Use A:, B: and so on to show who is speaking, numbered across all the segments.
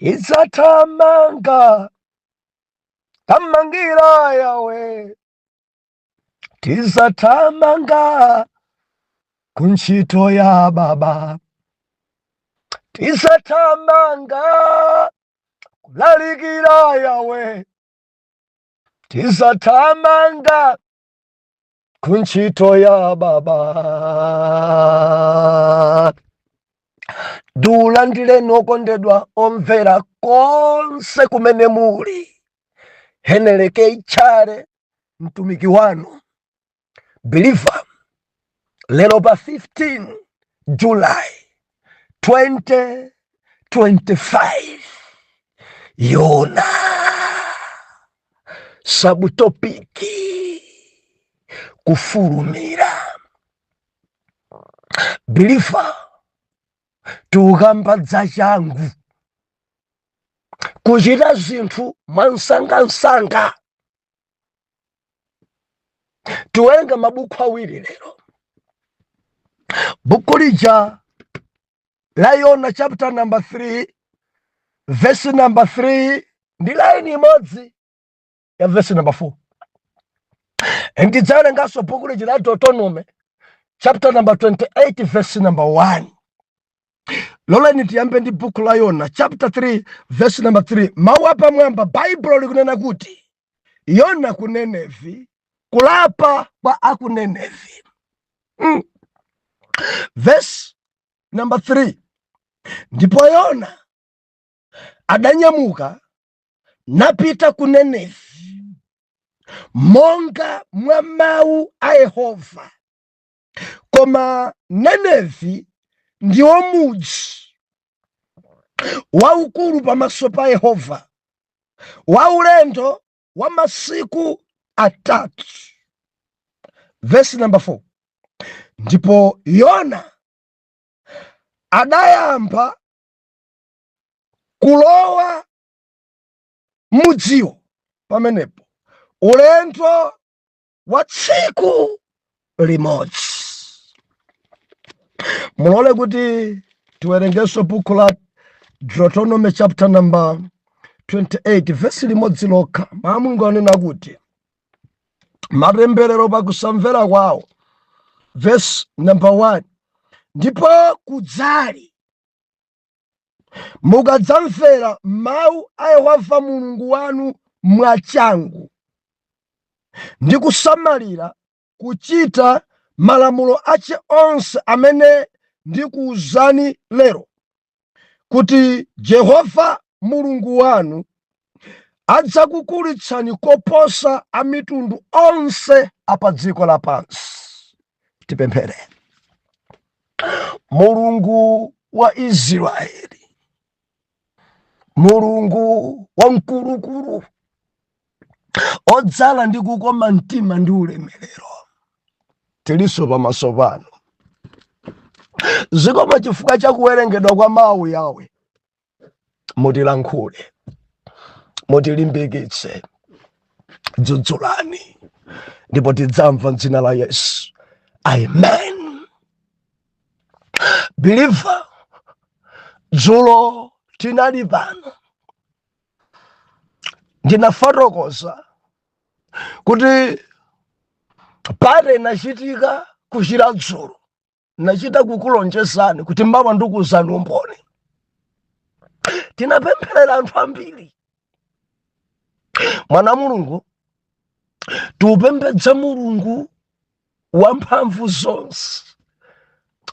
A: Tidzathamanga thamangira Yawe, tidzathamanga kuntchito ya Baba, tidzathamanga kulalikira Yawe, tidzathamanga kuntchito ya Baba. Ndiulandireni okondedwa omvera konse kumene muli. Heneleke Tchale, mtumiki wanu believer, lero pa 15 July 2025. Yona subtopic, kufulumira. Believer, tikukamba zachangu, kuchita zinthu mwansangansanga. Tiwerenga mabuku awiri lero, buku lija la Yona chapter number 3 verse number 3 ndi line imodzi ya verse number 4. Ndidzawerenganso buku lija la Deuteronomy chapter number 28 verse number 1. Loleni tiyambe ndi buku la Yona chapter 3 verse number 3. Mawu apamwamba, Baibulo likunena kuti Yona ku Nenevi, kulapa kwa aku Nenevi. Verse number 3: Ndipo Yona adanyamuka napita ku Nenevi monga mwa mawu a Yehova. Koma Nenevi ndiwo mudzi waukulu pamaso pa Yehova, waulendo wa masiku 3. Verse number 4: Ndipo Yona adayamba kulowa mudziwo pamenepo ulendo wa tsiku limodzi. Mulole kuti tiwerengenso buku la Deuteronomy chapter number 28 vesi limodzi lokha. Mawu a Mulungu anena kuti matemberero pakusamvera kwawo. Verse number 1: Ndipo kudzali, mukadzamvera mawu a Yehova Mulungu wanu mwachangu ndi kusamalira kuchita malamulo ache onse amene ndikuwuzani lero, kuti Yehova Mulungu wanu adzakukulitsani koposa a mitundu onse apa dziko lapansi. Tipemphere. Mulungu wa Israeli, Mulungu wamkulukulu, odzala ndi kukoma mtima ndi ulemerero, tilinso pamaso pano. Zikomo chifukwa cha kuwerengedwa kwa mawu. Yawe, mutilankhule, mutilimbikitse, dzudzulani, ndipo tidzamva m'dzina la Yesu, amen. Believer, dzulo tinali pano, ndinafotokoza kuti party inachitika kuchira dzulo. Nachita kukulonjezani kuti mawa ndikuuzani umboni. Tinapempherera anthu ambiri. Mwana Mulungu, tiupembedza Mulungu wamphamvu zonse,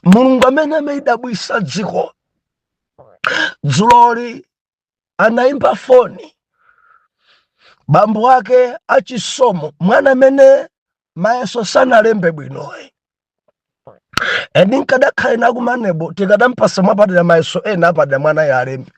A: Mulungu amene amayidabwisa dziko. Dzuloli anayimba foni bambo ake achisomo, mwana amene mayeso sanalembe bwinoyi, and nkadakhale nakumanebo tikadampasa mwapadera mayeso ena apadera mwana ya alembe.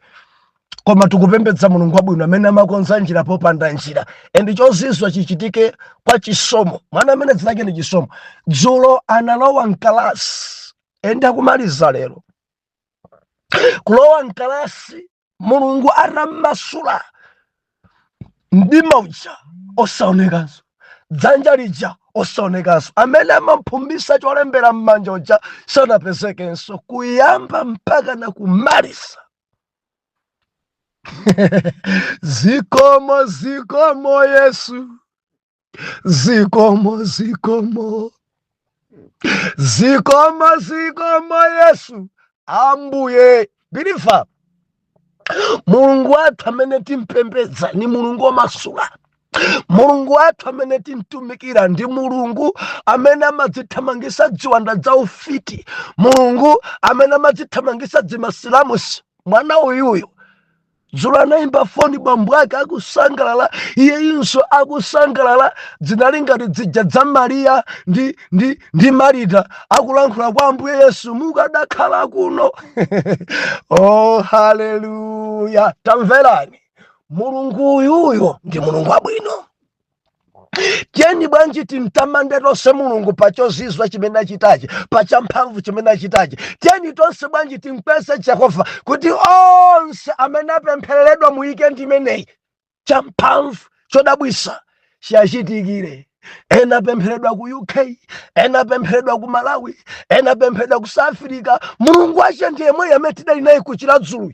A: Koma tikupembedza Mulungu wabwino amene amakonza njira popanda njira, and chozizwa chichitike kwa Chisomo, mwana amene dzina lake ndi Chisomo. Dzulo analowa mkalasi and akumaliza lero kulowa mkalasi, Mulungu atammasula mdima uja osaonekanso, dzanja lija osaonekanso, amene amamphumbisa cholembera m'manja uja sanapezekenso, kuyamba mpaka na kumalisa. Zikomo, zikomo Yesu, zikomo, zikomo, zikomo, zikomo Yesu Ambuye. Believer, Mulungu wathu amene timpembedza ni Mulungu womasula. Mulungu wathu amene timtumikira ndi Mulungu amene amadzithamangisa ziwanda za ufiti, Mulungu amene amadzithamangisa dzimasilamusi. Mwana uyuyu dzulo anayimba foni, bambo ake akusangalala, iyeyinso akusangalala. Dzinali ngati dzija dza Mariya ndi Marita akulankhula kwa Ambuye Yesu, "Mukadakhala kuno." Oh, haleluya! Tamverani, Mulungu uyuyo ndi Mulungu wabwino. Tiyeni bwanji timtamande tonse Mulungu pa chozizwa chimene achitachi, pa champhamvu chimene achitachi. Tiyeni tonse bwanji timkweze Jehova kuti onse amene apemphereredwa mu weekend imeneyi, champhamvu chodabwisa chiyachitikire. Ena apempheredwa ku UK, ena apempheredwa ku Malawi, ena apempheredwa ku South Africa. Mulungu wache ndi yemweyo amene tidali naye ku Chiradzulu.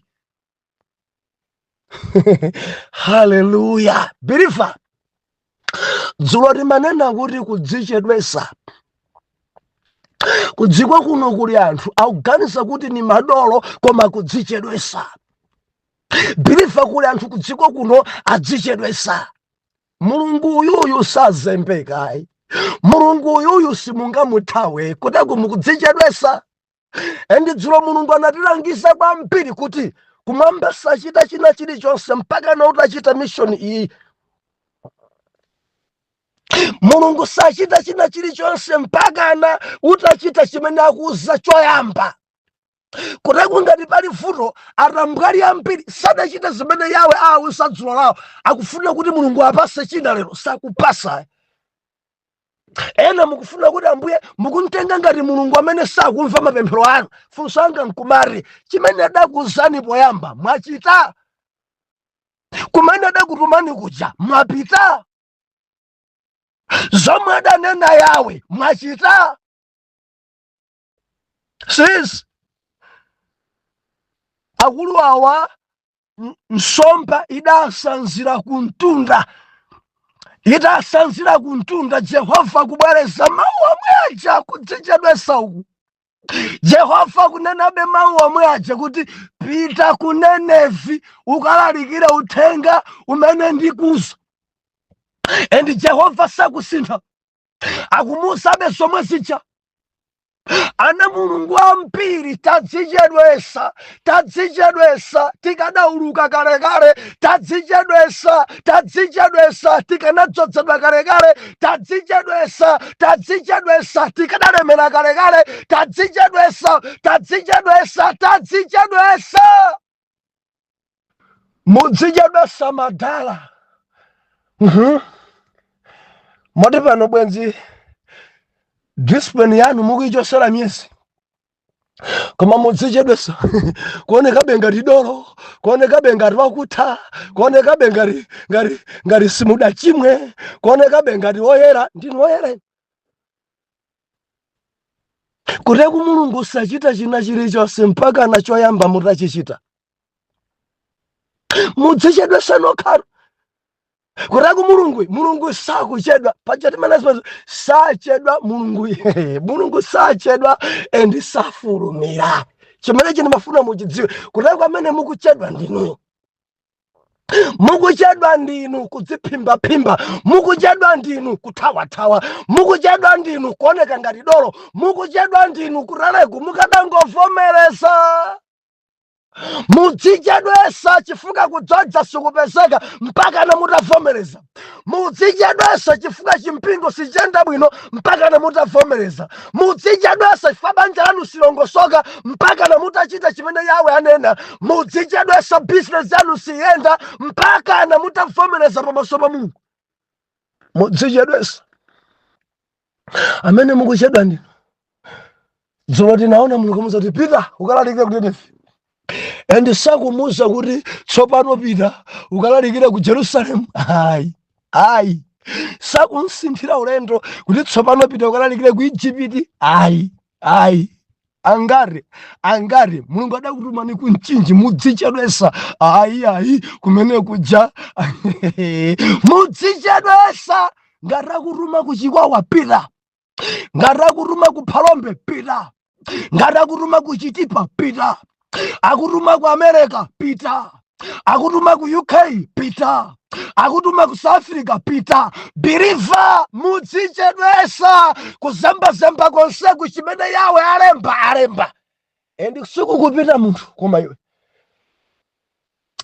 A: Haleluya! Believer, dzulo timanena kuti kudzichedwesa kudziko kuno kuli anthu akuganiza kuti ni madolo, koma kudzichedwesa. Believer, kuli anthu kudziko kuno adzichedwesa. Mulungu uyuyu sazembekayi, Mulungu uyuyu simungamuthawe kuteko mukudzichedwesa. And dzulo Mulungu anatilangiza kwambiri kuti kumwamba sachita china chilichonse mpaka na utachita mission iyi. Mulungu sachita china chilichonse mpaka na utachita chimene akuuza choyamba. Kuteko ngati pali vuto, atambwali ambiri sadachita zimene Yawe awuza dzulo lawo. Akufuna kuti Mulungu apase china lero, sakupasa. Ena mukufuna kuti Ambuye mukumtenga ngati Mulungu amene sakumva mapemphero anu. Funso anga nkumati, chimene adakuuzani poyamba mwachita? Kumene adakutumani kuja mwapita? Zomwe adanena Yawe mwachita? Sis, akulu awa, nsomba idasanzira kumtunda. Itasanzira kumtunda, Jehova kubwereza mawu omwe aja. Kudzichedwesa uku. Jehova kunenabe mawu omwe aja kuti, "Pita ku Nenevi ukalalikire uthenga umene ndikuza." And Jehova sakusintha, akumuuzabe zomwe zija. Ana Mulungu ambiri tadzichedwesa, tadzichedwesa. Tikadauluka kalekale. Tadzichedwesa, tadzichedwesa. Tikanadzozedwa kalekale. Tadzichedwesa, tadzichedwesa. Tikadalemera kalekale. Tadzichedwesa, tadzichedwesa, tadzichedwesa. Mudzichedwesa madala. Moti pano bwenzi discipline yanu mukuichosera miyezi, koma mudzichedwesa kuonekabe ngati dolo, kuonekabe ngati wakutha, kuonekabe ngati simudachimwe, kuonekabe ngati woyera. Ndinu woyera inu? Kuteku Mulungu sachita china chilichonse mpaka na choyamba mutachichita. Mudzichedwesa nokhalo. Kutaku Mulungu sakuchedwa. Paja timanena sachedwa Mulungu. Mulungu sachedwa and safulumira. Chimenechi ndimafuna muchidziwe. Kutaku amene mukuchedwa ndinuyo, mukuchedwa ndinu kudziphimbaphimbA, mukuchedwa ndinu kuthawathawa, mukuchedwa ndinu kuoneka ngati dolo, mukuchedwa ndinu kutaleku. Mukadangovomereza. Mudzichedwesa chifukwa kudzodza sikupezeka mpaka na mutavomereza. Mudzichedwesa chifukwa chimpingo sichiyenda bwino mpaka na mutavomereza. Mudzichedwesa chifukwa banja lanu silongosoka mpaka na mutachita chimene Yawe anena. Mudzichedwesa, bizinesi yanu siyenda mpaka na mutavomereza pamaso pa Mulungu. Mudzichedwesa, amene mukuchedwa ndinu. Dzulo tinaona Mulungu kumuza kuti, "Pita ukalalikire ku Nenevi," and sakumuza kuti, "Tsopano pita ukalalikire ku Jerusalemu." Ayi, ayi, sakumsinthira ulendo kuti, "Tsopano pita ukalalikire ku Ijipiti." Ayi, ayi. Angati, angati Mulungu adakutumani ku Mchinji, mudzichedwesa. Ayi, ayi, kumene kuja mudzichedwesa. Ngati akutuma ku Chikwawa, pita. Ngati akutuma ku Phalombe, pita. Ngati akutuma ku Chitipa, pita. Akutuma ku America, pita. Akutuma ku UK, pita. Akutuma ku South Africa, pita. Believer, mudzichedwesa. Kuzembazemba konseku, chimene Yawe alemba, alemba. And sikukupita munthu koma iwe,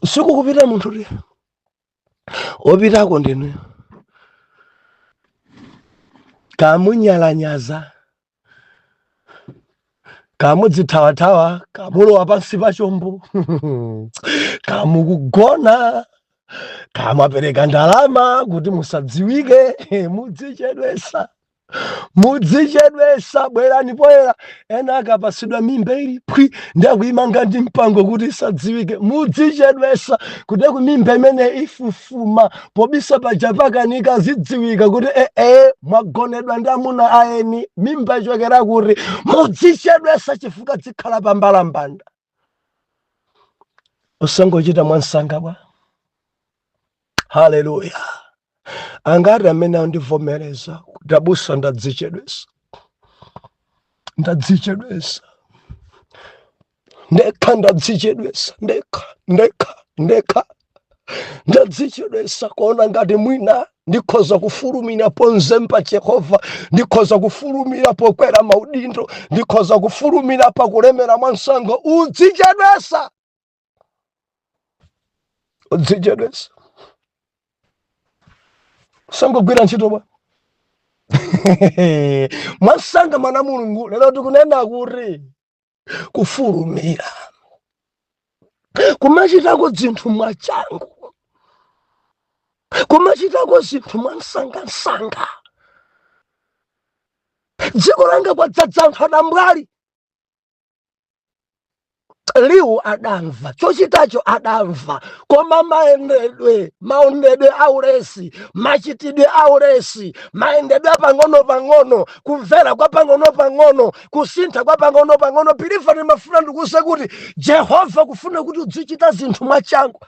A: sikukupita munthu ti opitako ndinuyo. Kamunyalanyaza, kamudzithawathawa, kamulowa pansi pa chombo, kamukugona, kamapereka ndalama kuti musadziwike. Mudzichedwesa, mudzichedwesa. Bwerani poyera. Ena akapasidwa mimba ili phwi, ndi akuyimanga ndi mpango kuti isadziwike. Mudzichedwesa kuti ku mimba imene ifufuma pobisa paja pakanika, zidziwika kuti ee, mwagonedwa ndi amuna aeni, mimba ichokera kuti. Mudzichedwesa chifukwa dzikhala pambalambanda. Usangochita mwansanga bwa. Haleluya! Angati amene andivomereza kuti, "Abusa, ndadzichedwesa, ndadzichedwesa ndekha, ndadzichedwesa ndekha, ndekha, ndekha, ndadzichedwesa kuona ngati mwina ndikhoza kufulumira ponzemba Jehova, ndikhoza kufulumira pokwera maudindo, ndikhoza kufulumira pakulemera mwansanga"? Udzichedwesa, udzichedwesa. Usangogwira ntchito bwa mwansanga. Mwana Mulungu, lero tikunena kuti kufulumira, kumachitako zinthu mwachangu, kumachitako zinthu mwansangansanga. Dziko langa kwadzadza anthu adambwali. Liwu adamva, chochitacho adamva, koma mayendedwe, maonedwe aulesi, machitidwe aulesi, mayendedwe apang'ono-pang'ono, kumvera kwa pang'ono-pang'ono, kusintha kwa pang'ono-pang'ono. Believer, ndimafuna ndikuwuze kuti Jehova kufuna kuti uzichita zinthu mwachangu,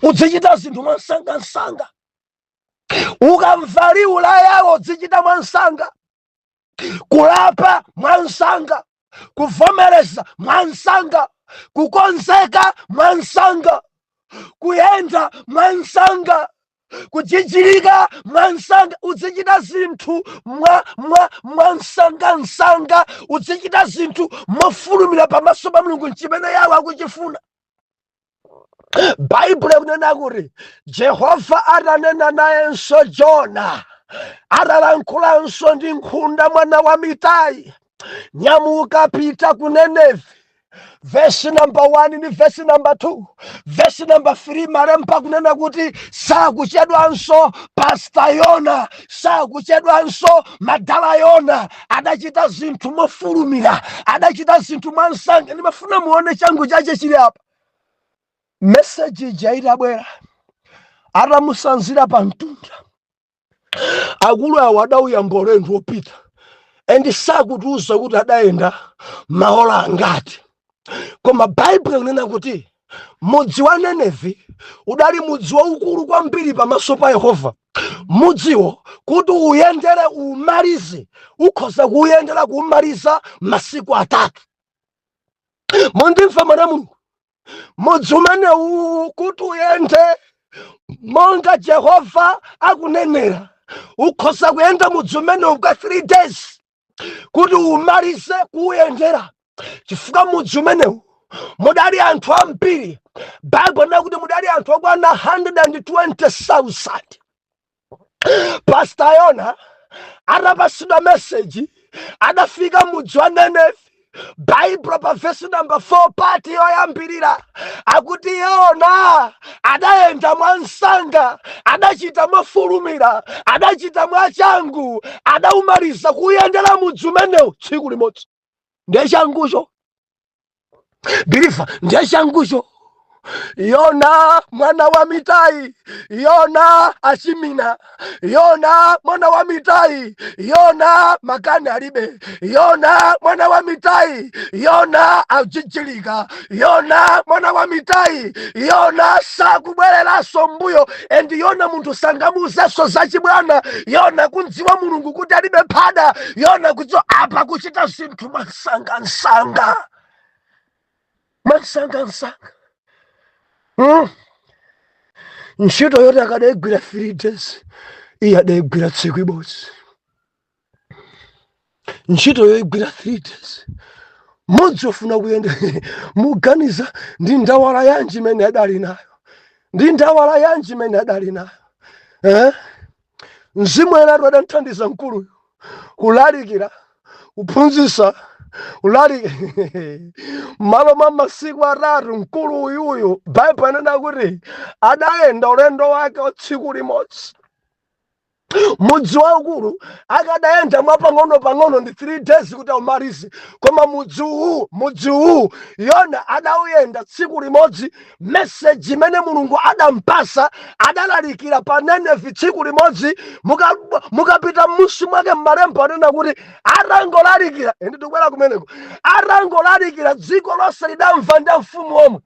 A: uzichita zinthu mwansangansanga. Ukamva liwu la Yawo, uzichita mwansanga, kulapa mwansanga, kuvomereza mwansanga, kukonzeka mwansanga, kuyenda mwansanga, kujijilika mwansanga. Uzichita zinthu mwa mwa mwansangansanga, uzichita zinthu mofulumira pamaso pa Mulungu, nchimene Yawo akuchifuna. Baibulo ikunena kuti Jehova atanena nayenso Jona, atalankhulanso ndi nkhunda mwana wa Mitayi, "Nyamuka, pita ku Nenevi." Vesi namba 1 ndi vesi namba 2, vesi namba 3, malemba kunena kuti sakuchedwanso Pastor Yona, sakuchedwanso madala Yona. Adachita zinthu mofulumira, adachita zinthu mwansanga. Ndimafuna muone changu chache chili apa. Meseji ija itabwera, atamusanzira pa mtunda, akulu awo adawuyamba ulendo wopita, and sakutiuza kuti adayenda maola angati, koma Baibulo ikunena kuti mudzi wa Nenevi udali mudzi waukulu kwambiri pamaso pa Yehova. Mudziwo kuti uyendere umalize, ukhoza kuuyendera kuumaliza masiku 3. Mundimva, mwana Mulungu? Mudzi umene uwu kuti uyende monga Jehova akunenera, ukhoza kuyenda mudzi umenewu kwa 3 days kuti umalize kuuyendera, chifukwa mudzi umenewu mudali anthu ambiri. Baibulo linena kuti mudali anthu okwana 120,000. Pastor Yona atapasidwa meseji, adafika mudzi wa Nenevi. Baibulo pa vesi namba 4, part yoyambirira, akuti Yona adayenda mwansanga, adachita mofulumira, adachita mwachangu, adaumaliza kuyendera mudzi umenewu tsiku limodzi. Ndiye changucho, believer, ndiye changucho. Yona mwana wa Mitai, Yona achimina, Yona mwana wa Mitai, Yona makani alibe, Yona mwana wa Mitai, Yona ajijilika, Yona mwana wa Mitai, Yona sakubwereranso mbuyo. And Yona munthu sangamuuzenso zachibwana. Yona kundziwa Mulungu kuti alibe phada. Yona kudziwa apa kuchita zinthu mwansangansanga, mwansangansanga. Ntchito yoti akadaigwira 3 days, iye adaigwira tsiku ibodzi. Ntchito yoigwira 3 days, mudzi ofuna kuyenda, muganiza ndi ndawala yanji imene adali nayo? Ndi ndawala yanji imene adali nayo, eh? Mzimu Woyeratu adamthandiza mkuluyu kulalikira, kuphunzitsa, kulalika malo mwa masiku 3. Mkulu uyuyu, Baibulo anena kuti adayenda ulendo wake wa tsiku limodzi. Mudzi waukulu akadayenda mwapang'ono pang'ono ndi 3 days kuti aumalize, koma mudzi uwu, mudzi uwu Yona adawuyenda tsiku limodzi. Meseji imene Mulungu adampasa, adalalikira pa Nenevi tsiku limodzi. Mukapita m'munsi mwake m'malemba, anena kuti atangolalikira, ende tikukwera kumeneko, atangolalikira dziko lonse lidamva ndi mfumu omwe.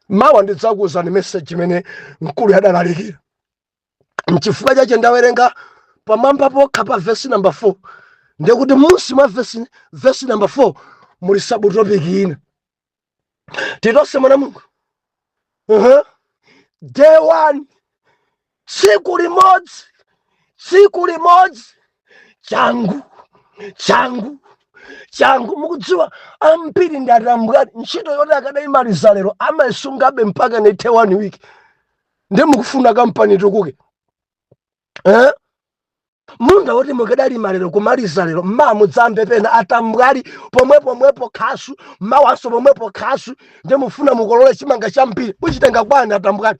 A: Mawa ndidzakuwuzani meseji imene mkulu adalalikira. Mchifukwa chache ndawerenga pamwamba pokha pa vesi namba 4, ndikuti munsi mwa vesi namba 4 muli subtopic ina. Titonse mwana Mulungu, Day one, tsiku limodzi, tsiku limodzi, changu, changu, changu. Mukudziwa ambiri ndi atambwali, ntchito yoti akadayimaliza lero amayisungabe mpaka nithe one week. Ndi mukufuna kampani tukuke, eh? Munda woti mukadalima lero, kumaliza lero, mmawa mudzambe pena. Atambwali, pomwe pomwepo khasu, mmawanso pomwepo khasu, ndi mufuna mukolole chimanga chambiri, muchitenga kwani, atambwali?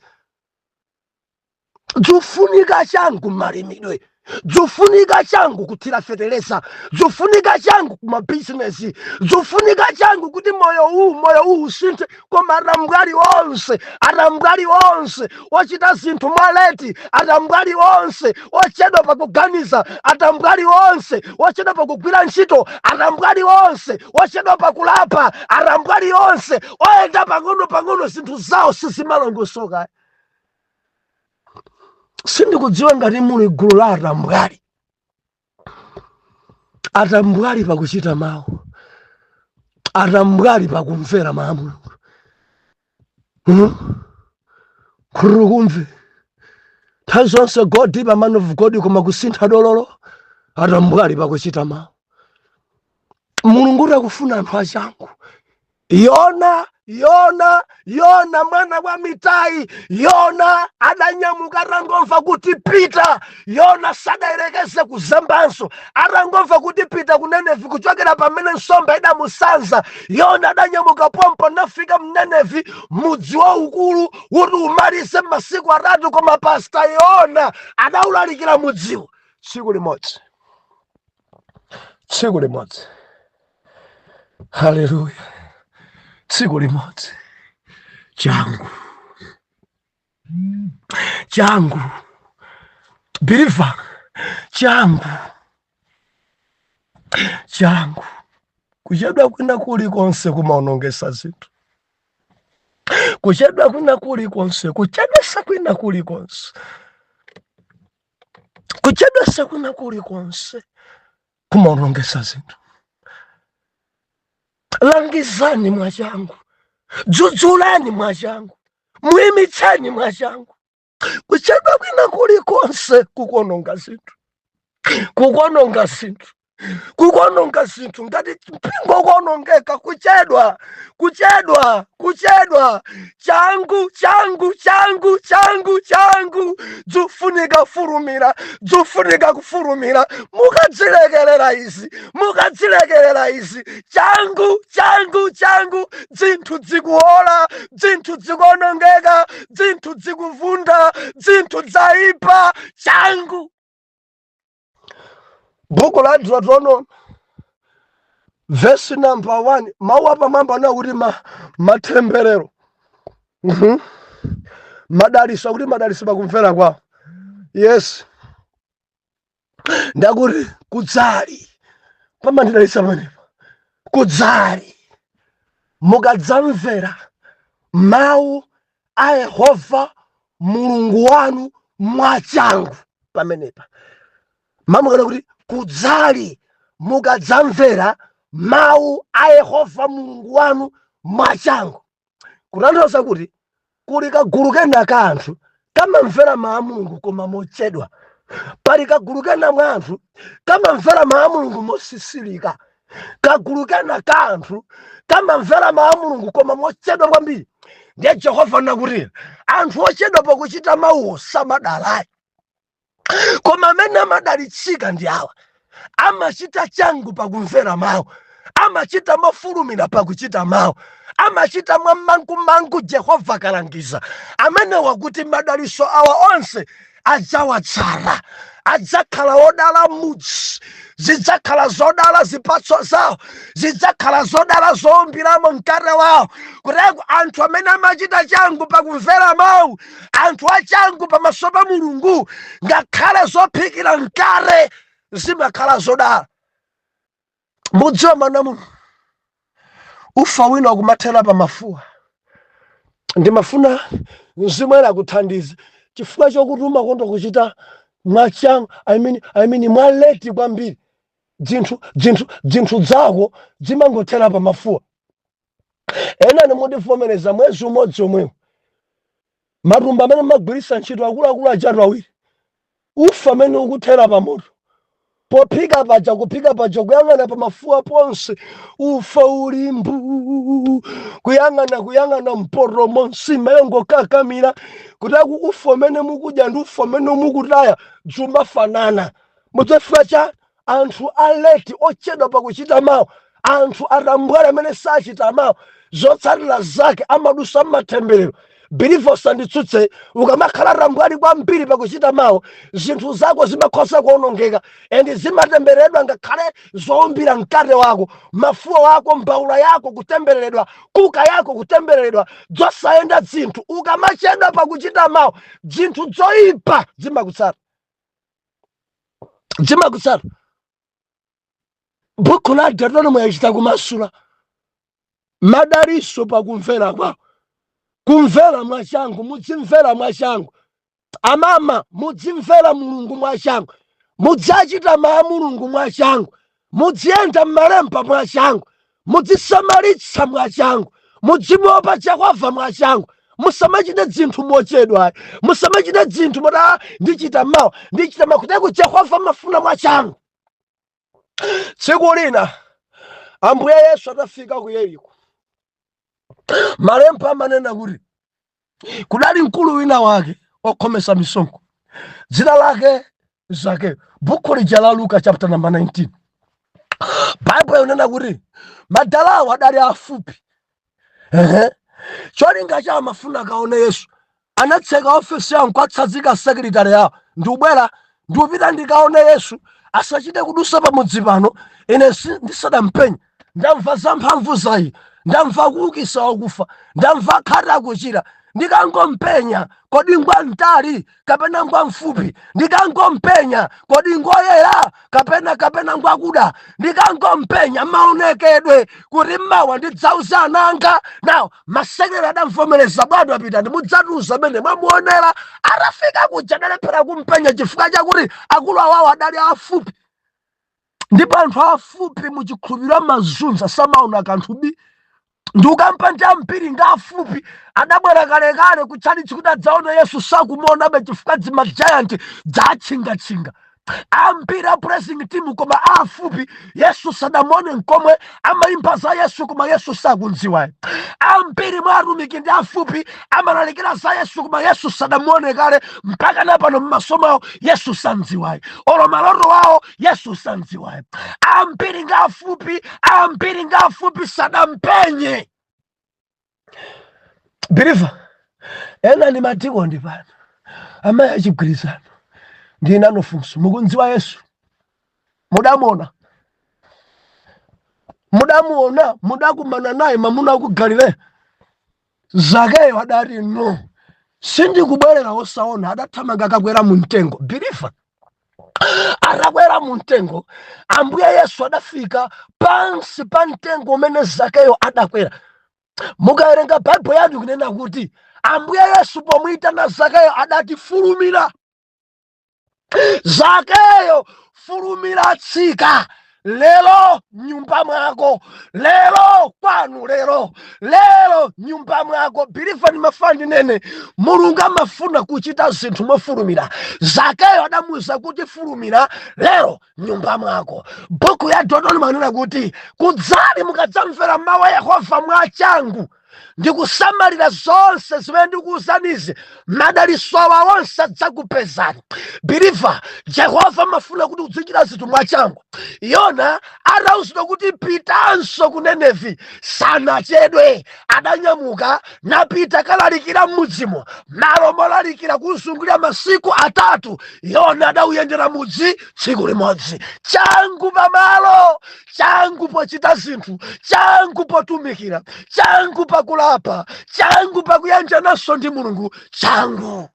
A: Dzufunika changu malimidwe, dzufunika changu kuthira feteleza, dzufunika changu kumabizinesi, dzufunika changu kuti moyo uwu, moyo uwu usinthe. Koma atambwali onse, atambwali onse ochita zinthu mwa late, atambwali onse ochedwa pakuganiza, atambwali onse ochedwa pakugwira ntchito, atambwali onse ochedwa pakulapa, atambwali onse oyenda pang'ono pang'ono, zinthu zawo sizimalongosoka. Sindikudziwa ngati muli gulu la atambwali, atambwali pakuchita mawu, atambwali pakumvera mawu a Mulungu. Khulukumve nthawi zonse, go deeper, man of God, koma kusintha dololo. Atambwali pakuchita mawu. Mulungu utakufuna anthu achangu. Yona, Yona, Yona mwana wa Mitai, Yona adanyamuka atangomva kuti pita. Yona sadayerekeze kuzembanso. Atangomva kuti pita ku Nenevi, kuchokera pamene nsomba idamusanza, Yona adanyamuka pompo nafika mnenevi, mudzi waukulu kuti umalize masiku 3. Koma Pastor Yona adawulalikira mudziwo tsiku limodzi, tsiku limodzi. Haleluya! Tsiku limodzi, changu, changu, believer, changu, changu. Kuchedwa kwina kulikonse kumaonongesa zinthu. Kuchedwa kwina kulikonse, kuchedwesa kwina kulikonse, kuchedwesa kwina kulikonse kumaonongesa zinthu. Langizani mwachangu, dzudzulani mwachangu, muyimitseni mwachangu. Kuchedwa kwina kulikonse kukuononga zinthu, kukuononga zinthu, kukuononga zinthu. Ngati mpingo ukuonongeka, kuchedwa, kuchedwa, kuchedwa. Changu, changu, changu, changu, changu. Dzufunika furumira, dzufunika kufurumira. Mukadzilekerera izi, mukadzilekerera izi. Changu, changu, changu. Dzinthu dzikuola, dzinthu dzikuonongeka, dzinthu dzikuvunda, dzinthu dzaipa. Changu. Buku la Deuteronomy Verse number 1, mawu apamwamba anakuti matemberero, Madaliso, akuti madaliso pakumvera kwawo. Yes, ndakuti kudzali pamandidalitsa pamenepa, kudzali mukadzamvera mawu a Yehova Mulungu wanu mwachangu. Pamenepa mamukana kuti kudzali mukadzamvera mawu a Yehova Mulungu wanu mwachangu, kutanthauza kuti kuli kagulu kena ka anthu kamamvera mawu a Mulungu koma mochedwa. Pali kagulu kena mwa anthu kamamvera mawu a Mulungu mosisilika. Kagulu kena ka anthu kamamvera mawu a Mulungu koma mochedwa kwambiri. Ndiye Jehova nakuti anthu ochedwa pakuchita mawuwo samadalayi, koma amene amadalitsika ndi awa amachita changu pakumvera mawu, amachita mofulumira pakuchita mawu, amachita mwammangumangu. Jehova kalangiza amene wakuti madaliso awa onse adzawatsala, adzakhala odala mudzi, zidzakhala zodala zipatso zawo, zidzakhala zodala zowumbiramo mkate wawo. Kuteko anthu amene amachita changu pakumvera mawu, anthu achangu pamaso pa Mulungu, ngakhale zophikira mkate zimakhala zodala. Mudziwa, mwana Mulungu, ufa wina wakumathera pa mafuwa. Ndimafuna Mzimu Woyera akuthandize chifukwa chokuti umakonda kuchita mwachangu, I mean mwa late kwambiri. Dzinthu zako zimangothera pa mafuwa. Ena nimundivomereza, mwezi umodzi omwewo matumba amene mmagwiritsa ntchito akuluakulu ajatu awiri, ufa amene ukuthera pa moto pophika paja, kuphika paja, kuyang'ana pa mafuwa ponse ufa uli mbu, kuyang'ana, kuyang'ana mporomo, nsima yongokakamira. Kutaku ufa umene mukudya ndi ufa umene mukutaya zumafanana. Mudzafika cha anthu a late, ochedwa pakuchita mawu, anthu atambwale amene sachita mawu, zotsatira zake amadusa mmatemberero. Believer, usanditsutse. Ukamakhala tambwali kwambiri pakuchita mawu, zinthu zako zimakhoza kuonongeka and zimatembereredwa, ngakhale zowumbira mkate wako, mafuwa wako, mbawula yako kutembereredwa, kuka yako kutembereredwa, zosayenda zinthu. Ukamachedwa pakuchita mawu, zinthu zoyipa zimakutsata, zimakutsata. Buku la Deuteronomy yachita kumasula madaliso pakumvera kwawo, kumvera mwachangu. Mudzimvera mwachangu, amama, mudzimvera Mulungu mwachangu, mudzachita mawu a Mulungu mwachangu, mudziyenda m'malemba mwachangu, mudzisamalitsa mwachangu, mudzimuopa Jehova mwachangu. Musamachite zinthu mochedwa, musamachite zinthu moti, "Ah, ndichita mawa, ndichita mawa." Kuteko Jehova mafuna mwachangu. Tsiku lina Ambuye Yesu atafika ku Yeriko, malemba amanena kuti kudali mkulu wina wake okhomesa misonkho, dzina lake Zakeyo. Buku lija la Luka chapter number 19, Baibulo inena kuti madalawo adali afupi. Ehe. Cholinga cha amafuna kaone Yesu, anatseka ofesi yawo nkwatsanzika secretary yawo, ndikubwera, ndikupita ndikaone Yesu, asachite kudusa pamudzi pano ine ndisadampenye. Ndamva za mphamvu zayi, ndamva kuukisa wakufa, ndamva khate akuchira. Ndikangompenya, kodi ngwa mtali kapena ngwa mfupi? Ndikangompenya, kodi ngoyera kapena ngwakuda? Ndikangompenya maonekedwe, kuti mawa ndidzauza ananga nawo. Masekretary adamvomereza, "Bwana, apita, ndimudzatiuza amene mwamuonera." Atafika kuja adalephera kumpenya chifukwa chakuti akulu awawo adali afupi, ndipo anthu afupi muchikhulupiriro amazunza, samaona kanthu bi. Ndikukampa ndi ambiri nga afupi, adabwera kalekale kutchalitchi kuti adzaone Yesu, sakumuonabe chifukwa dzima giant dzatchingatchinga. Ambiri a praising team koma afupi, Yesu sadamuone nkomwe. Amayimba za Yesu koma Yesu sakundziwayi. Ambiri mwa atumiki ndi afupi, amalalikira za Yesu koma Yesu sadamuone kale. Mpaka napano mmaso awo Yesu sandziwayi, olo maloto awo Yesu sandziwayi. Ambiri nga afupi, ambiri nga afupi, sadampenye. Believer, ena ndi madikoni pano, amayi achigwirizano, ndi nano funso: mukundziwa Yesu? Mudamuona? Mudamuona, mudakumana naye mamuna ku Galileya? Zakeyo adati, "No, sindikubwerera osaona." Adathamanga akakwera mu mtengo. Believer, atakwera mu mtengo, Ambuye Yesu adafika pansi pa mtengo umene Zakeyo adakwera. Mukawerenga Baibulo yanu, kunena kuti Ambuye Yesu pomuyitana Zakeyo adati, "Fulumira Zakeyo, fulumira, tsika lero nyumba mwako, lero kwanu, lero, lero nyumba mwako." Believer, ndimafuna ndinene, Mulungu amafuna kuchita zinthu mofulumira. Zakeyo adamuwuza kuti, "Fulumira lero nyumba mwako." Buku ya Deuteronomy anena kuti kudzali mukadzamvera mawu a Yehova mwachangu ndi kusamalira zonse zimene ndikuwuzanizi, madalitso awa onse adzakupezani. Believer, Jehova amafuna kuti uzichita zinthu mwachangu. Yona atawuzidwa kuti pitanso ku Nenevi, sanachedwe, adanyamuka napita kalalikira m'mudzimo. Malo molalikira kuzungulira masiku 3, Yona adawuyendera mudzi tsiku limodzi. Changu pamalo, changu pochita zinthu, changu potumikira, changu pakulapa, changu pakuyanjananso ndi Mulungu, changu.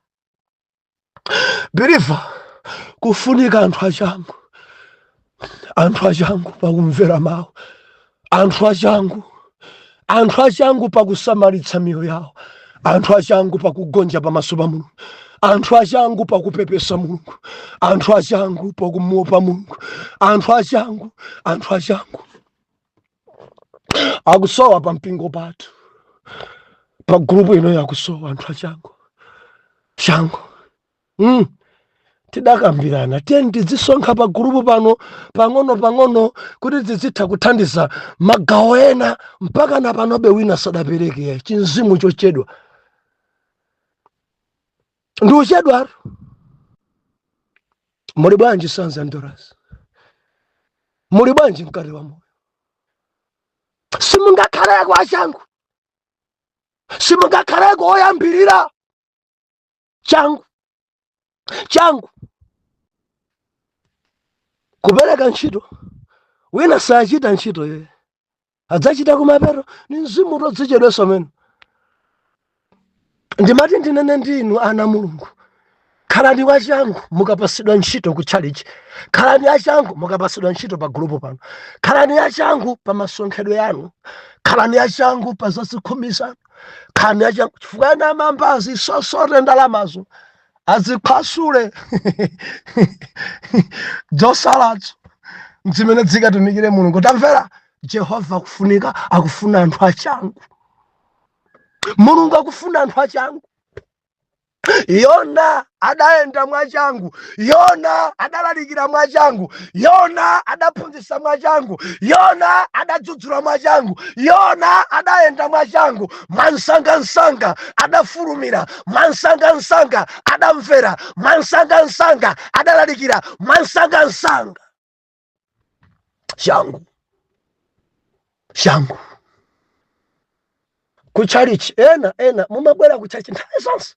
A: Believer, kufunika anthu achangu, anthu achangu pakumvera mawu, anthu achangu, anthu achangu pakusamalitsa miyoyo yawo, anthu achangu pakugonja pamaso pa Mulungu, anthu achangu pakupepesa Mulungu, anthu achangu pakumuopa Mulungu, anthu achangu. Anthu achangu akusowa pa mpingo pathu, pa group ino yakusowa anthu achangu, changu. Tidakambirana, tiyeni tidzisonkha pa group pano pang'ono pang'ono kuti tizitha kuthandiza magawo ena. Mpaka na panobe wina sadapereke. Chinzimu chochedwa ndi uchedwatu. Muli bwanji, sons and daughters? Muli bwanji mkati wa moyo? Simungakhaleko achangu, simungakhaleko oyambirira. Changu, changu kupereka ntchito, wina sachita ntchito yoye, adzachita kumapeto. Ni mzimu todzichedwesa mene. Ndimati ndinene ndinu ana Mulungu, khalani wachangu mukapasidwa ntchito ku tchalichi, khalani achangu mukapasidwa ntchito pa group pano, khalani achangu pa masonkhedwe yanu, khalani achangu pa zazikhumi zanu, khalani achangu, chifukwa ena amamba azisosote ndalamazo, azikhwasule, zosalazo zimene zikatumikire Mulungu. Tamvera, Jehova akufunika, akufuna anthu achangu. Mulungu akufuna anthu achangu. Yona adayenda mwachangu, Yona adalalikira mwachangu, Yona adaphunzitsa mwachangu, Yona adadzudzula mwachangu, Yona adayenda mwachangu, mwansangansanga adafulumira, mwansangansanga adamvera, mwansangansanga adalalikira, mwansangansanga. Changu, changu kuchalichi. Ena ena mumabwera kuchalichi nthawi zonse,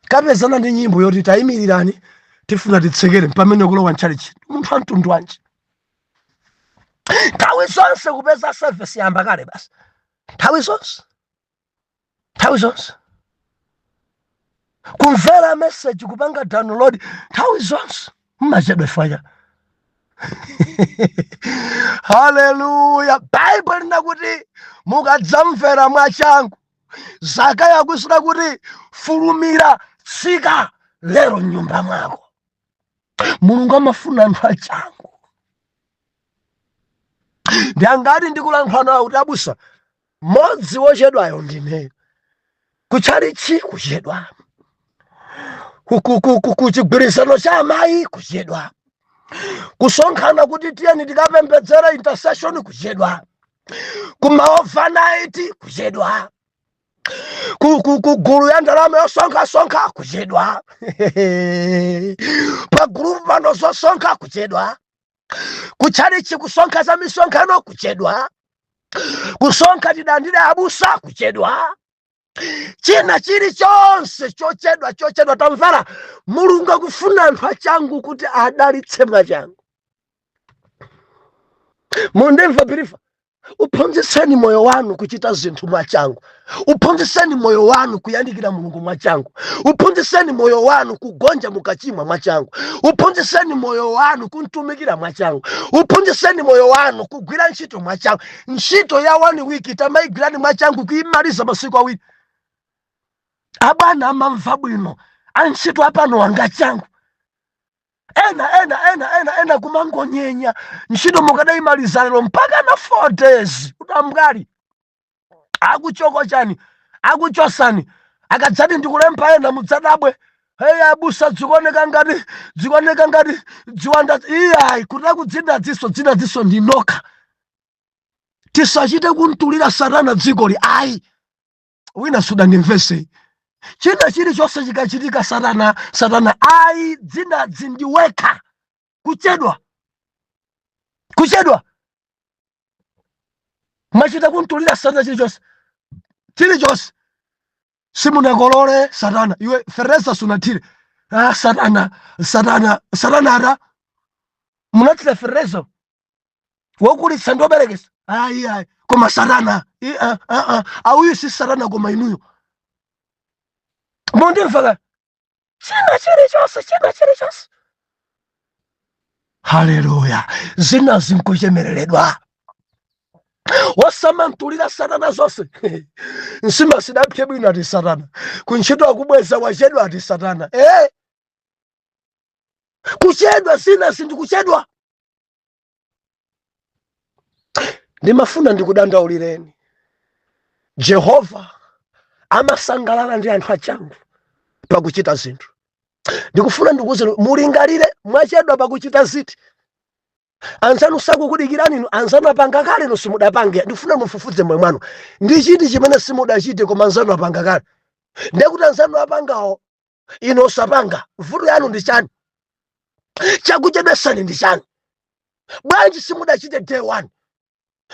A: kapezana ndi nyimbo yoti tayimirirani, tifuna titsekere, pamene kulowa mchalichi. Munthu amtundu wanji? Nthawi zonse kupeza service yamba kale basi, nthawi zonse, nthawi zonse kumvera message, kupanga download, nthawi zonse mmachedwa fanya. Haleluya! Baibulo linakuti mukadzamvera mwachangu, Zakayo akusira kuti, "Fulumira, tsika lero mnyumba mwako." Mulungu amafuna anthu achangu. Ndi angati ndikulankhula nawo kuti, "Abusa, mmodzi wochedwayo ndineyo"? Kutchalichi kuchedwa, kuchigwirizano cha amayi kuchedwa, kusonkhana kuti tiyeni tikapembedzere intercession kuchedwa, kuma overnight kuchedwa, kugulu ya ndalama yosonkhasonkha kuchedwa, pa group pano zosonkha kuchedwa, kutchalichi kusonkha za misonkhano kuchedwa, kusonkha tidandire abusa kuchedwa, china chilichonse chochedwa, chochedwa. Tamvera, Mulungu akufuna anthu achangu kuti adalitse mwachangu. Mundimva believer? Uphunzitseni moyo wanu kuchita zinthu mwachangu. Uphunzitseni moyo wanu kuyandikira Mulungu mwachangu. Uphunzitseni moyo wanu kugonja mukachimwa mwachangu. Uphunzitseni moyo wanu kumtumikira mwachangu. Uphunzitseni moyo wanu kugwira ntchito mwachangu. Ntchito ya 1 week tamayigwirani mwachangu, kuyimaliza masiku 2. Abwana amamva bwino, antchito apano angachangu. Ena ena ena ena ena kumangonyenya ntchito, mukadayimaliza lero mpaka na 4 days. Utambwali akuchokochani, akuchosani. Akadzati ndikulemba ena, mudzadabwe. Hey, abusa, dzikuoneka ngati dziwanda. Iyayi, kuti akudzindadziso dzindadziso ndinokha. Tisachite kuntulira Satana dzikoli, ayi. Wina sudandimvese. China chilichonse chikachitika, "Satana, Satana," ayi. Dzinadzi ndiwekha. Kuchedwa, kuchedwa, mwachita kuntulira Satana chilichonse. Chilichonse simunakolole, Satana. Iwe, fereza sunathire, ah, Satana, Satana, Satana. Ata munathira fereza wokulitsa ndi woberekesa, ayi, ayi, koma Satana. Ah, ah, ah. Auyu si Satana, koma inuyo. Mundimva ka? China chilichonse, china chilichonse, haleluya, zina zinkuchemereredwa. Wasamantulira Satana zonse. Nsima sidapye bwino, ati Satana. Kuntchito akubweza, wachedwa, ati Satana. Kuchedwa, zina zindikuchedwa. Ndimafuna ndikudandaulireni, Jehova amasangalala ndi anthu achangu pakuchita zinthu. Ndikufuna ndikuwuzeni, mulingalire, mwachedwa pakuchita ziti? Anzanu sakukudikirani inu. Anzanu apanga kale, inu simudapange. Ndikufuna mufufuze moyo mwanu, ndi chiti chimene simudachite koma anzanu apanga kale? Ndekuti anzanu apangawo, inu osapanga. Vuto yanu ndi chani? Chakuchedwesani ndi chani? Bwanji simudachite day one?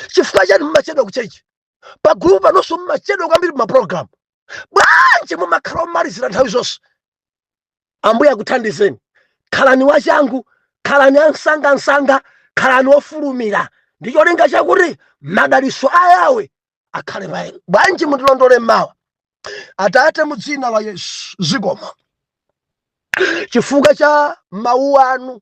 A: Chifukwa chani mumachedwa ku church? Pa group panonso mumachedwa kwambiri mumapulogalamu. Bwanji mumakhala omalizira nthawi zonse? Ambuye akuthandizeni. Khalani wachangu, khalani ansangansanga, khalani ofulumira, ndi cholinga chakuti madalitso a Yawe akhale pa inu. Bwanji mutilondole mmawa? Atate, mu dzina la Yesu, zikomo chifukwa cha mawu anu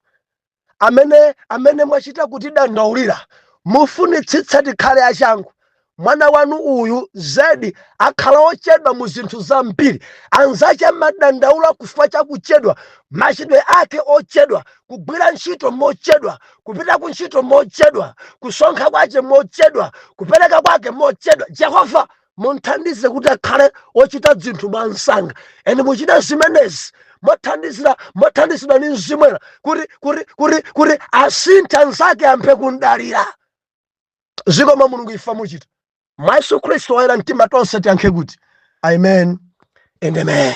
A: amene mwachita kutidandaulira. Mufunitsitsa tikhale achangu. Mwana wanu uyu zedi akhala ochedwa mu zinthu zambiri. Anzache amadandaula kufa chakuchedwa, machidwe ake ochedwa, kugwira ntchito mochedwa, kupita ku ntchito mochedwa, kusonkha kwache mochedwa, kupereka kwake mochedwa. Jehova, munthandize kuti akhale ochita zinthu mwansanga. Ene muchite zimenezi mothandizidwa ndi Mzimu Woyera, kuti asinthe, anzake amphe kundalira. Zikomo Mulungu, ifa muchita mwa Yesu Khristu. Woyera mtima tonse tiyankhe kuti amen and amen.